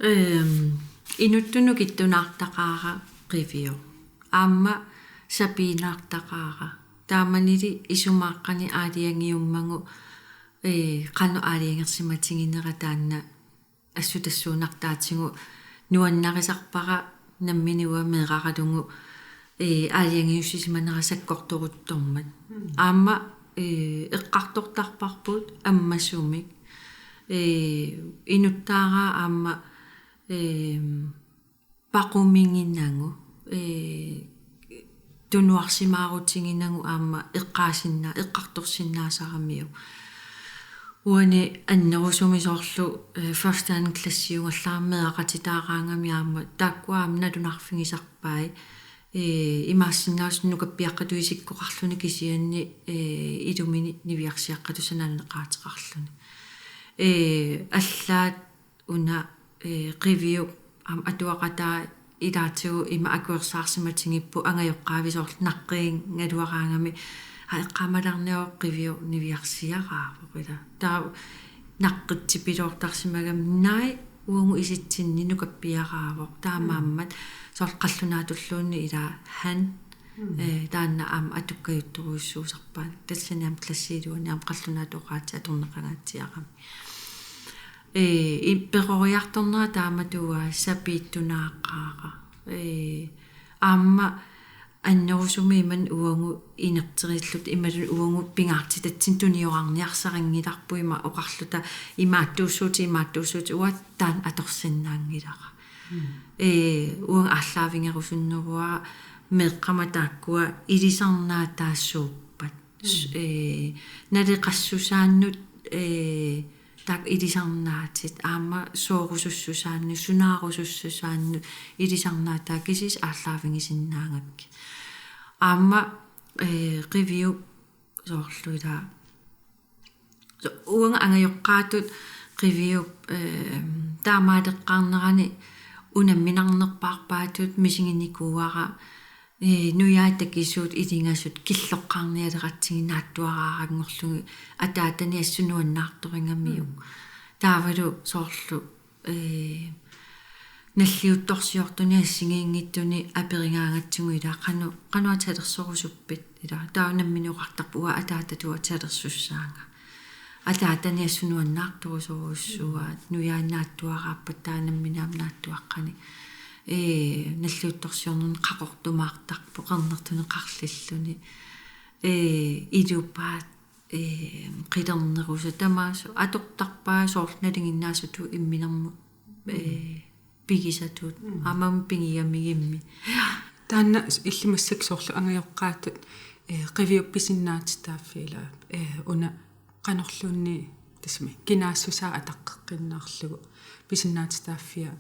Ehm, inuttut nukittunaartaqaara Qivio. Aamma sapiinnaartaqaara. Taamanili isumaaqqani aalajangiummagu, eh, qanoq aalajangersimatiginera taanna assutassuunartaatigut nuannarisarpara nammineq uanga meeraralugu, eh, aalajangiussisimanera sakkortooruttormat. Mm. Aamma, eh, eqqartortarparput ammasumik, eh, inuttaaraa aamma, eh, paqumiginagu, eh, tunuarsimaarutiginagu aamma eqqaasinna-, eqqartorsinnaasaramiuk. Uani annerusumik soorlu, eh, første anden klassiugallaramik meeraqatitaaraangami aamma taakkua aamma nalunarfigisarpai, eh, imaassinnaavoq nukappiaqqatut isikkoqarluni kisianni, eh, ilumini niviarsiaqqatut sananeqaateqarluni. Eh, allaat una, eh, Qiviup aamma atuaqatai Ilaatigut ima akuersaarsimatigipput angajoqqaavi soorlu naqqiinngaluaraangami, aa, eqqaamalaarniaruk Qiviup niviarsiaraavoq ila. Taava naqqitsipilortarsimagami naak uagut isitsinni nukappiaraavoq. Taamaammat soorlu qallunaatulluunniit ila han, mm, eh, taanna aamma atukkajuttorujussuusarpaat. Tassani aamma klassiiluani aamma qallunaatut oqaatsit atorneqangaatsiarami. Ee, i-, peroriartornera taamatut uanga sapiitsunaaqaara. Ee, aamma annerusumik imannak uagut inerterilluta imaluunniit uagut pingaartitatsinnik tuniorarniarsarinngilarput ima oqarluta imaattuussuutit, imaattuussuutit, uanga taanna atorsinnaanngilara. Mm. Ee, uanga aallaavigerusunneruara meeqqama taakkua ilisarnaataasuuppat. S-, mm, ee, naleqassusaannut, ee, taakku ilisarnaatit, aamma soorusussusaannut, sunaarusussusaannut ilisarnaataat kisiisa aallaavigisinnaagakkit. Aamma, ee, Qiviup soorlu ila. So, uagut angajoqqaatut Qiviup, ee, taamaaleqqaarnerani unamminarnerpaarpaatut misiginikuuara, ee, nujaat takisuut ilingasut killoqqaarnialeratsigit naatsuaraaranngorlugit ataatani assut nuannaartorigamiuk. Mm. Taavalu soorlu, ee, nalliuttorsiortuni assigiinngitsuni aperigaangatsigu ila qanoq, qanoq atisalersorusuppit ila. Taava nammineq oqartarpoq uanga ataatatut atisalersussaanga. Ataatani assut nuannaartorusorujussuuaat, nujaat naatsuaraappat taava nammineq aamma naatsuaqqani. Ee, nalliuttorsiornerni qaqortumaartarpoq, qernertuni qarlilluni. Ee, ilupaat, ee, qilernerusut tamaasa atortarpaat soorlu nalinginnaasutut imminermut, ee, pigisatut. Mm. Aamma pigigamigimmik. Taanna illit massakkut soorlu angajoqqaatut, ee, Qiviup pisinnaatitaaffia ila, ee, una qanorluunniit tassami kinaassusaa ataqqeqqinnaarlugu pisinnaatitaaffia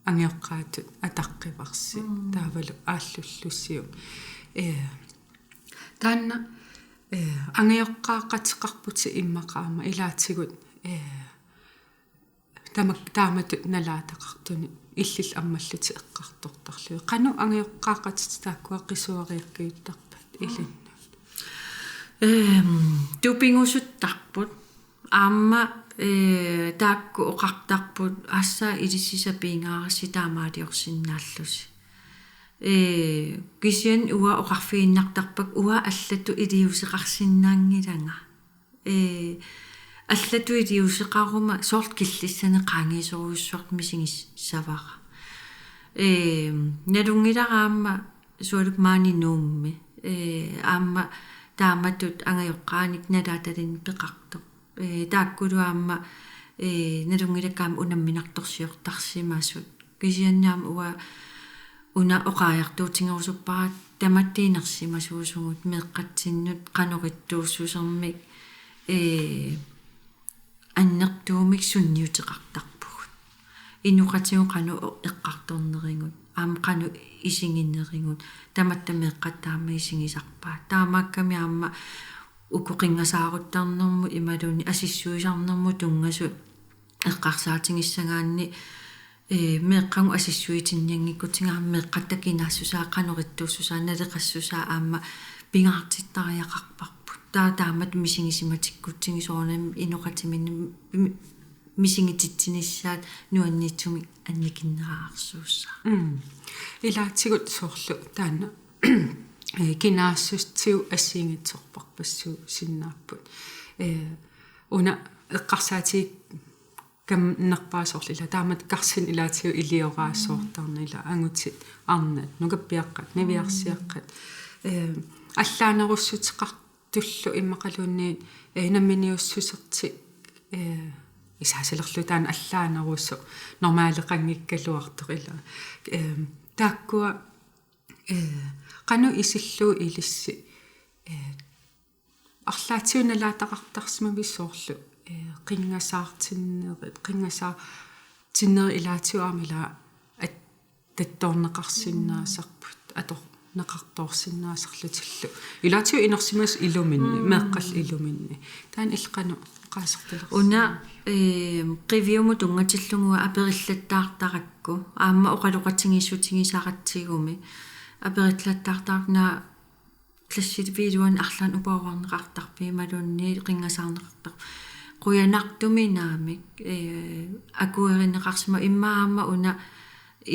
angajoqqaatut ataqqivarsi. Mm. Taavalu aallullusiuk. Ee, taanna, ee, angajoqqaaqateqarputit immaqa aamma ilaatigut, ee, tamak-, taamatut nalaataqartunik illillu ammallutit eqqartortarlugit. Qanoq angajoqqaaqatitit taakkua qisuariikkiuttarpat ilinnut? Ehm, tupigusuttarput. Aamma, ee, taakku oqartarput: Aassaa, ilissi sapiingaarassi taamaaliorsinnaallusi. Ee, kisianni uanga oqarfigiinnartarpakka uanga allatut iliuuseqarsinnaanngilanga. Ee, allatut iliuuseqaruma soorlu killissanik qaangiisorujussuartut misigissavara. Ee, nalunngilara aamma sualummik maani Nuummi. Ee, aamma taamatut angajoqqaanik nalaatalinnik peqartoq. Ee, taakkulu aamma, ee, nalunngilakka aamma unamminartorsiortarsimasut. Kisianni aamma uanga una oqaajartuutigerusuppara tamatta inersimasuusugut meeqqatsinnut qanoq ittuussusermik, ee, annertuumik sunniuteqartarpugut. Inoqatigut qanoq eqqartornerigut, aamma qanoq isiginerigut, tamatta meeqqat taama isigisarpaat. Taamaakkami aamma uku qinngasaaruttarnermut imaluunniit asissuisarnermut tunngasut eqqarsaatigissagaanni, ee, meeqqagut asissuitinnianngikkutsigit aamma meeqqatta kinaassusaa, qanoq ittuussusaa, naleqassusaa aamma pingaartittariaqarparput. Taava taamatut misigisimatikkutsigu soorunami inoqatiminni mi-, misigititsinissaat nuanniitsumik annikinnerarsuussaaq. Mm. Ilaatigut soorlu taanna, ee, kinaassutsigut assigiinngitsorpassuusinnaapput. Ee, una eqqarsaatigigammerpara soorlu ila taamatut karsinnut ilaatigut ilioraasoortarneq ila angutit arnat, nukappiaqqat, niviarsiaqqat. Ee, allaanerussuteqartullu immaqaluunniit, ee, namminiussusertik, ee, isaasalerlu taanna allaanerusoq normaleqanngikkaluartoq ila. Ee, taakkua, ee, qanoq isillugu ilissi, ee, arlaatigut nalaataqartarsimavisi soorlu, ee, qinngasaartinnerit, qinngasaartinnerit ilaatigut aamma ila at-, tattoorneqarsinnaasarput, atorneqartoorsinnaasarlutillu. Ilaatigut inersimasut iluminni, mm, meeqqallu iluminni. Taanna illit qanoq Qaasartalersi. Una, ehm, Qiviumut tunngatillugu aperillattaartarakku. Aamma oqaloqatigiissutigisaratsigumi. Aperillattaartarakku una klassit videoani arlaannik uparuarneqartarput imaluunniit qinngasaarneqartarput. Qujanartumik naamik, eh, akuerineqarsimavoq immaqa aamma una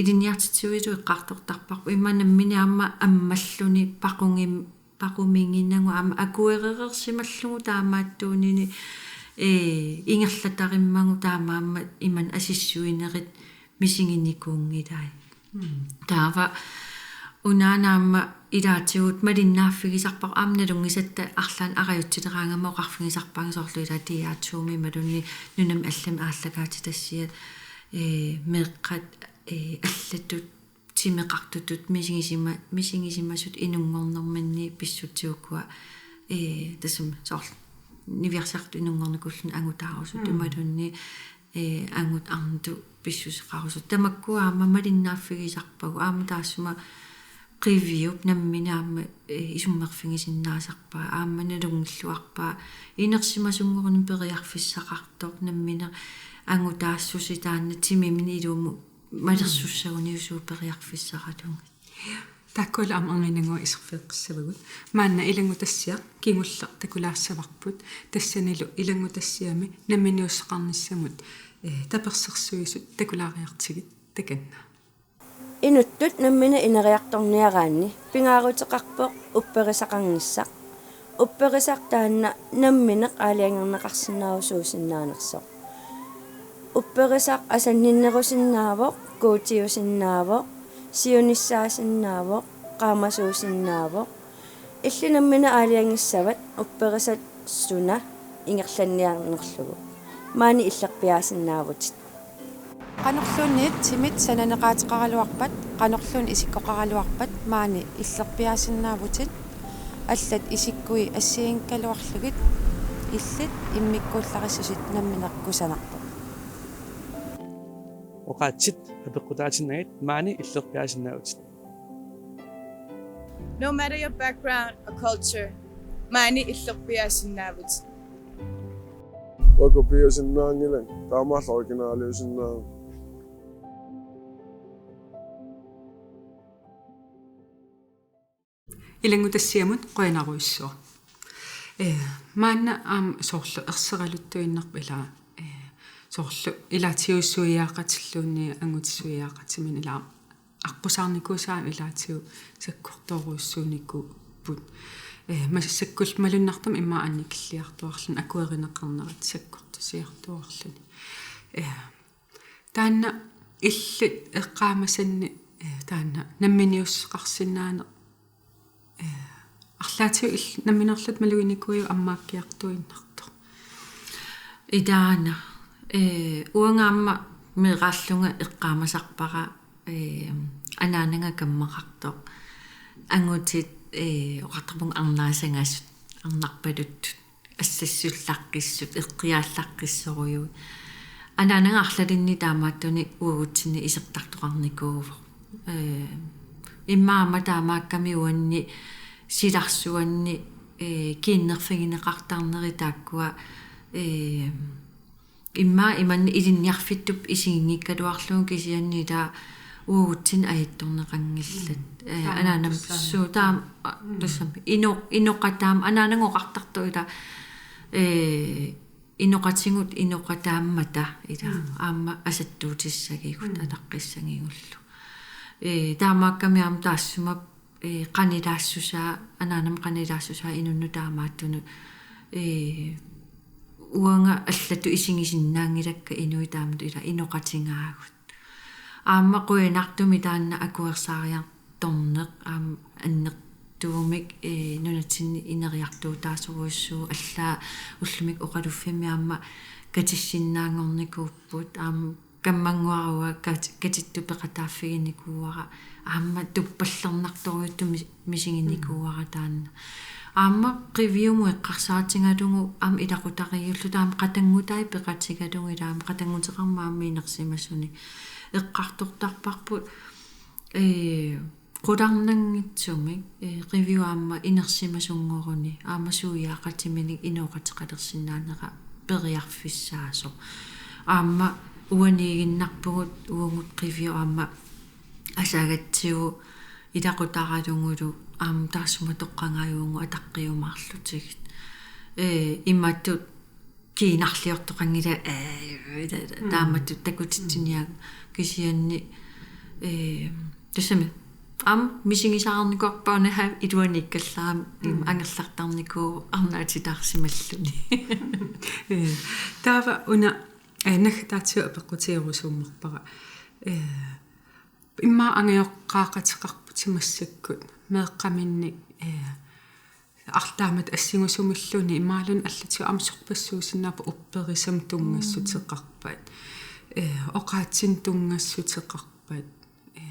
ilinniartitsisuisoq eqqartortarparput. Immaqa nammineq aamma ammalluni paqugim-, paqumiginagu aamma akuerereersimallugu taamaattuunini, eh, ingerlatarimmagu taamaammat imannak asissuinerit misiginikuunngilai. Mm. Taava unaana aamma ilaatigut malinnaaffigisarpara aamma nalunngisatta arlaannik arajutsileraagamik oqarfigisarpaanga soorlu ilaa D R to-mi imaluunniit nunami allami aallakaatitassiat, eh, meeqqat, eh, allatut timeqartutut misigisima-, misigisimasut inunngornerminni pissutsit ukua, eh, tassami soorlu niviarsiartut inunngornikuulluni angutaarusut. Mm. Imaluunniit, eh, angut arnatut pissuseqarusut. Tamakku aamma malinnaaffigisarpagut. Aamma taassuma Qiviup nammineq aamma, eh, isummerfigisinnaasarpaa. Aamma nalunngilluarpaa. Inersimasunngoruni periarfissaqartoq nammineq angutaassuseq taanna timiminik ilumut malersussaguniuk suut periarfissaqalugit. Taakkulu aamma erniinnannguaq iserfigeqqissavagut. Maanna ilanngutassiaq kingulleq takulaassavarput. Tassanilu ilanngutassiami namminiussuseqarnissamut, eh, tapersersuisut takulaariartigit takanna. Inuttut nammineq ineriartorniaraanni pingaaruteqarpoq upperisaqarnissaq. Upperisaq taanna nammineq aalajangerneqarsinnaavoq suusinnaanersoq. Upperisaq asanninnerusinnaavoq, guutiusinnaavoq, siunissaasinnaavoq, qaamasuusinnaavoq. Illit nammineq aalajangissavat upperisat suna ingerlanniarnerlugu. Maani illerpiaasinnaavutit. Qanorluunniit timit sananeqaateqaraluarpat, qanorluunniit isikkoqaraluarpat maani illerpiaasinnaavutit, allat isikkui assigiinngikkaluarlugit illit immikkuullarissutit nammineq kusanarpoq. Oqaatsit apeqqutaatinnagit maani illerpiaasinnaavutit. No matter your background or culture, maani illerpiaasinnaavutit. Uanga kopiusinnaanngilanga, taamaallaat originaliusinnaavunga. Ilanngutassiamut qujanarujussuaq. Eh, maanna aamma soorlu erseraluttuinnarpoq ilaa, eh, soorlu ilaatigut suiaaqatilluunniit angutit suiaaqatiminnik ilaa aqqusaarnikuusaat ilaatigut sakkortoorujussuunikuupput. Eh, massakkullu malunnartumik immaqa annikilliartuaarluni akuerineqarnerat sakkortusiartuaarluni. Eh, taanna illit eqqaamasanni, eh, taanna namminiussuseqarsinnaaneq, eh, arlaatigut ill-, nammineerlutit maluginikuuiuk ammaakkiartuinnartoq. Ilaana, eh, uanga aamma meeraallunga eqqaamasarpara, eh, anaanaga kammaqartoq. Angutit, eh, oqartarpunga arnaasagasut, arnarpaluttut, assassullaqqissut, eqqiaallaqqissorujuit. Anaanaga arlalinni taamaattunik uagutsinni isertartoqarnikuuvoq. Eh, immaqa aamma taamaakkami uanni silarsuanni, eh, kiinnerfigineqartarneri taakkua, eh, immaqa imannak ilinniarfittup isiginngikkaluarlugu kisianni ilaa uagutsinnut ajattorneqanngillat. Mm. Eh, taama anaanama tussaammat. Suu taam-, a, mm, tassami. Ino-, inoqataam-, anaanaga oqartartoq ilaa, eh, inoqatigut inoqataammata ilaa, mm, aamma asattuutissagigut, mm, ataqqissagigullu. Eh, taamaakkami aamma taassuma, eh, qanilaassusaa, anaanama qanilaassusaa inunnut taamaattunut, eh, uanga allatut isigisinnaanngilakka inuit taamatut ilaa inoqatigaagut. Aamma qujanartumik taanna akuersaariartorneq aamma annertuumik, eh, nunatsinni ineriartuutaasorujussuuvoq, allaat ullumikkut oqaluffimmi aamma katissinnaanngornikuupput, aamma kammannguara uanga kat-, katittut peqataaffiginikuuara, aamma tuppallernartorujussuarmik misiginikuuara taanna. Aamma Qiviumut eqqarsaatigalugu aamma ilaqutariiulluta aamma qatanngutai peqatigalugu ilaa aamma qatannguteqarmat aamma inersimasunik eqqartortarparput, eh, qularnanngitsumik, eh, Qiviup aamma inersimasunngoruni aamma suiaaqatiminik inooqateqalersinnaanera periarfissaasoq. Aamma uaniiginnarpugut uagut Qivioq aamma asagatsigu ilaqutariillugulu aamma taassuma toqqagaajuvugut ataqqiumaarlutigit. Ee, imatut kiinarliortoqanngilaq, ee, ta-, ta-, mm, taamatut takutitsiniarlugu kisianni, ee, tassami aamma misigisaqarnikuuarput una iluaniikkallarami, mm, angerlartarnikuuvoq arnaatitaarsimalluni. Ee, taava una, ee, naggataatigut apeqqutigerusuummerpara. Ee, immaqa angajoqqaaqateqarputit massakkut meeqqaminnik, ee, arlaammat assingusumilluunniit imaluunniit allatigut aamma sorpassuusinnaapput upperisamik tunngassuteqarpat. Ee, oqaatsinik tunngassuteqarpat. Ee,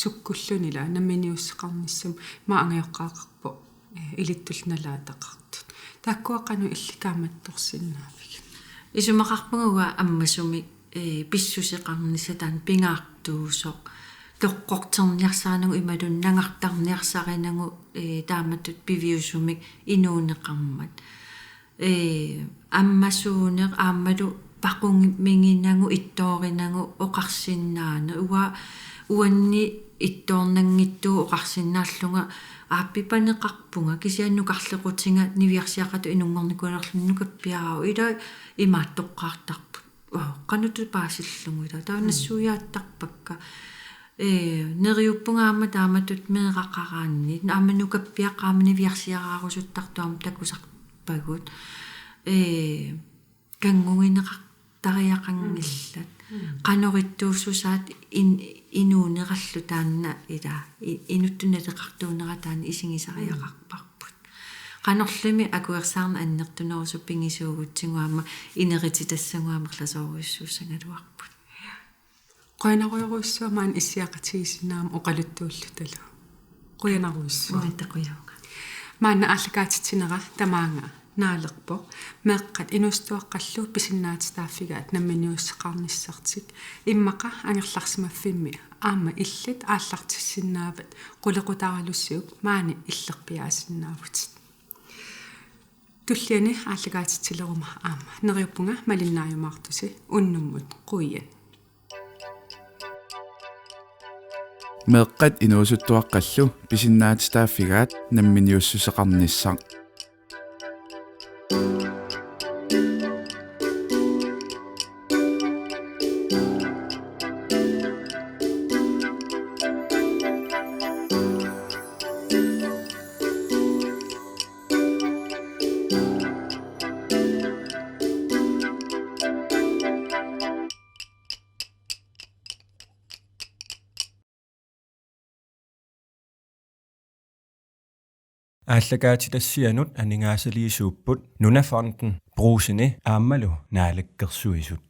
sukkulluunniit ila namminiussuseqarnissamut immaqa angajoqqaaqarpoq, ee, ilittut nalaataqartut. Taakkua qanoq illit kaammattorsinnaavigit? Isumaqarpunga uanga ammasumik, ee, pissuseqarnissaq taanna pingaartuusoq. Toqqorterniarsarinagu imaluunniit nangartarniarsarinagu, ee, taamatut piviusumik inuuneqarmat. Ee, ammasuuneq aammalu paqumiginagu, ittoorinagu, oqarsinnaaneq. Uanga uanni ittoornanngitsuugut oqarsinnaallunga aappipaneqarpunga, kisianni nukarlequtiga niviarsiaqqatut inunngornikuunerluni nukappiaraq ila imaattoqqaartarput. Aa, qanoq paasillugulu ila. Taava, mm, nassuiaattarpakka. Ee, neriuppunga aamma taamatut meeraqaraanni. Aamma nukappiaqqat aamma niviarsiaraarusuttartut aamma takusarpagut. Ee, kanngugineqartariaqanngillat. Mm. Qanoq ittuussusaat in-, inuunerallu taanna ila. I-, inuttut naleqartuunera taanna isigisariaqarparput. Qanorlumi akuersaarneq annertunerusoq pigisuugutsigu aamma inerititassaguma amerlasoorujussuussagaluarput. Qujanarujorujussuaq maani issiaqatigisinnaagama oqaluttuullutalu. Qujanarujussuaq. Uanga takujuuvunga. Maanna aallakaatitsinera tamaanga naalerpoq: Meeqqat inuusuttuaqqallu pisinnaatitaaffigaat namminiussuseqarnissartik. Immaqa angerlarsimaffimmi aamma illit aallartissinnaavat qulequtaralusiuk maani illerpiaasinnaavutit. Tulliani aallakaatitsileruma aamma neriuppunga malinnaajumaartusi unnummut qujan. Meeqqat inuusuttuaqqallu pisinnaatitaaffigaat namminiussuseqarnissaq. Aallakaatitassianut aningaasaliisuupput Nunafonden, Brugseni aammalu Naalakkersuisut.